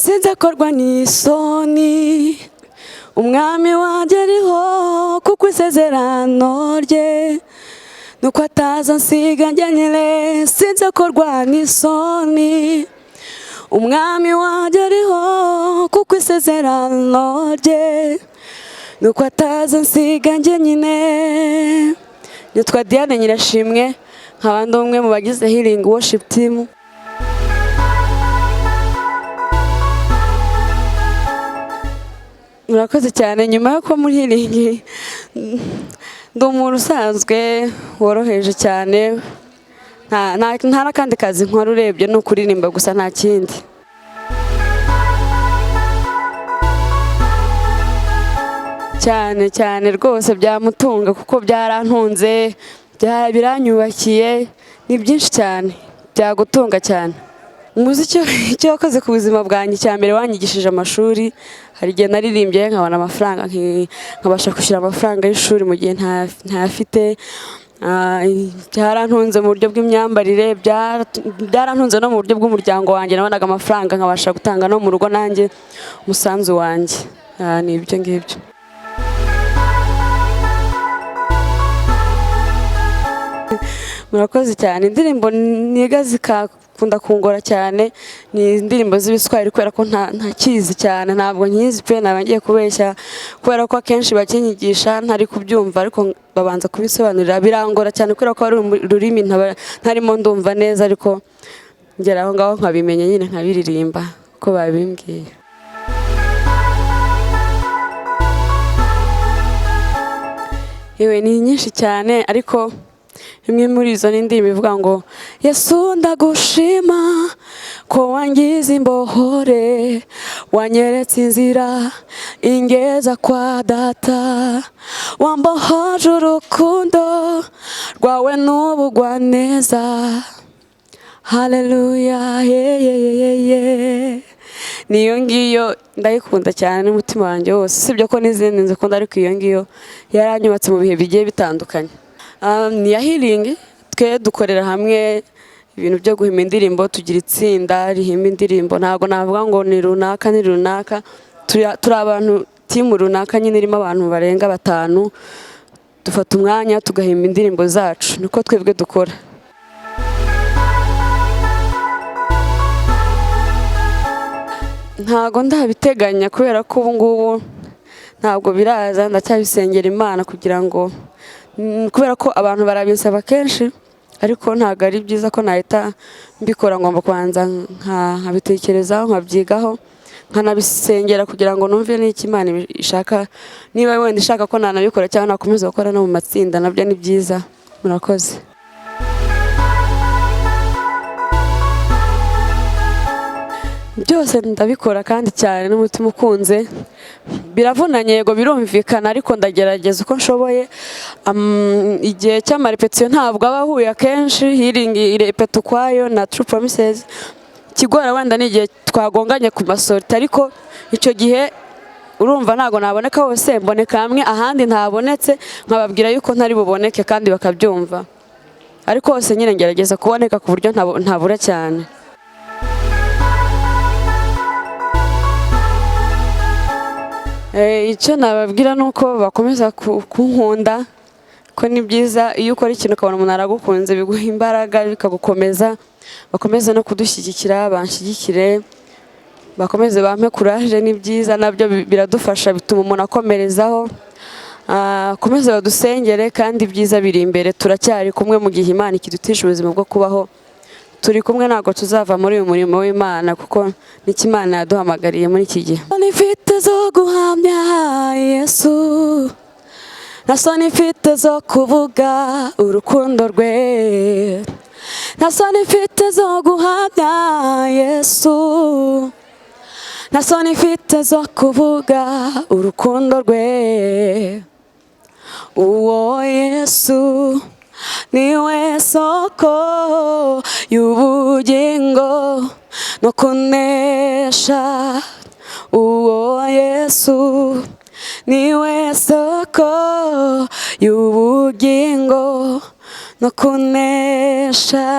Sinzakorwa n'isoni, Umwami wanjye ariho, kuko isezerano rye nuko ataza nsiga njyenyine. Sinzakorwa n'isoni, Umwami wanjye ariho, kuko isezerano rye nuko ataza nsiga njyenyine. Nitwa Diane Nyirashimwe, nkaba ndi umwe mu bagize Healing Worship Team. Murakoze cyane. Nyuma yo kuba muri Healing, ndi umuntu usanzwe woroheje cyane, nta n'akandi kazi nkora urebye ni ukuririmba gusa, nta kindi. Cyane cyane rwose byamutunga, kuko byarantunze, biranyubakiye, ni byinshi cyane byagutunga cyane. Umuziki icyo wakoze ku buzima bwanjye, cya mbere wanyigishije amashuri. Hari igihe naririmbye nkabona amafaranga, nkabasha kwishyura amafaranga y'ishuri mu gihe ntayafite. Byarantunze mu buryo bw'imyambarire, byarantunze no mu buryo bw'umuryango wanjye. Nabonaga amafaranga nkabasha gutanga no mu rugo nanjye umusanzu wanjye. Ni ibyo ngibyo. Murakoze cyane. Indirimbo niga zikakunda kungora cyane ni indirimbo z'ibiswahili, kubera ko ntakizi cyane, ntabwo nkizi pe, naba ngiye kubeshya, kubera ko akenshi bakinyigisha ntari kubyumva, ariko babanza kubisobanurira birangora cyane, kubera ko ari ururimi ntarimo ndumva neza, ariko ngera aho ngaho nkabimenya nyine, nkabiririmba uko babimbwiye. Yewe, ni nyinshi cyane, ariko imwe muri izo ni indirimbo ivuga ngo: "Yesu ndagushima ko wangize imbohore, wanyeretse inzira ingeza kwa data, wambohoje urukundo rwawe n'ubugwaneza, haleluya yeyeyeye." Niyo ngiyo ndayikunda cyane n'umutima wanjye wose, usibye ko n'izindi nzikunda, ariko iyo ngiyo yaranyubatse mu bihe bigiye bitandukanye. Ni iya Healing. Twe dukorera hamwe ibintu byo guhimba indirimbo, tugira itsinda rihimba indirimbo. Ntabwo navuga ngo ni runaka ni runaka, turi abantu team runaka nyine irimo abantu barenga batanu, dufata umwanya tugahimba indirimbo zacu, niko twebwe dukora. Ntago ndabiteganya, kubera ko ubu ngubu ntabwo biraza, ndacyabisengera Imana kugira ngo kubera ko abantu barabinsaba kenshi, ariko ntabwo ari byiza ko nahita mbikora, ngomba kubanza nkabitekerezaho, nkabyigaho, nkanabisengera kugira ngo numve n'icyo Imana ishaka, niba wenda ishaka ko nanabikora cyangwa nakomeza gukora no mu matsinda, nabyo ni byiza. Murakoze. Byose ndabikora kandi cyane n'umutima ukunze. Biravunanye, yego birumvikana, ariko ndagerageza uko nshoboye. Igihe cy'amarepetiyo ntabwo aba ahuye akenshi, Healing irepeta ukwayo na True Promises. Ikigora wenda ni igihe twagonganye ku masorti, ariko icyo gihe urumva ntabwo naboneka hose, mboneka hamwe, ahandi ntabonetse nkababwira yuko ntari buboneke kandi bakabyumva, ariko hose nyine ngerageza kuboneka ku buryo ntabura cyane. Icyo nababwira ni uko bakomeza kunkunda, ko ni byiza iyo ukora ikintu ukabona umuntu aragukunze, biguha imbaraga bikagukomeza. Bakomeze no kudushyigikira, banshyigikire, bakomeze bampe courage, ni byiza nabyo biradufasha, bituma umuntu akomerezaho. Bakomeze badusengere kandi ibyiza biri imbere, turacyari kumwe mu gihe Imana ikidutisha ubuzima bwo kubaho, turi kumwe, ntabwo tuzava muri uyu murimo w'Imana, kuko nicyo Imana yaduhamagariye muri iki gihe. Nta soni mfite zo guhamya Yesu, nta soni mfite zo kuvuga urukundo rwe, nta soni mfite zo guhamya Yesu, nta soni mfite zo kuvuga urukundo rwe. Uwo Yesu niwe soko y'ubugingo no kunesha, uwo Yesu niwe soko y'ubugingo no kunesha.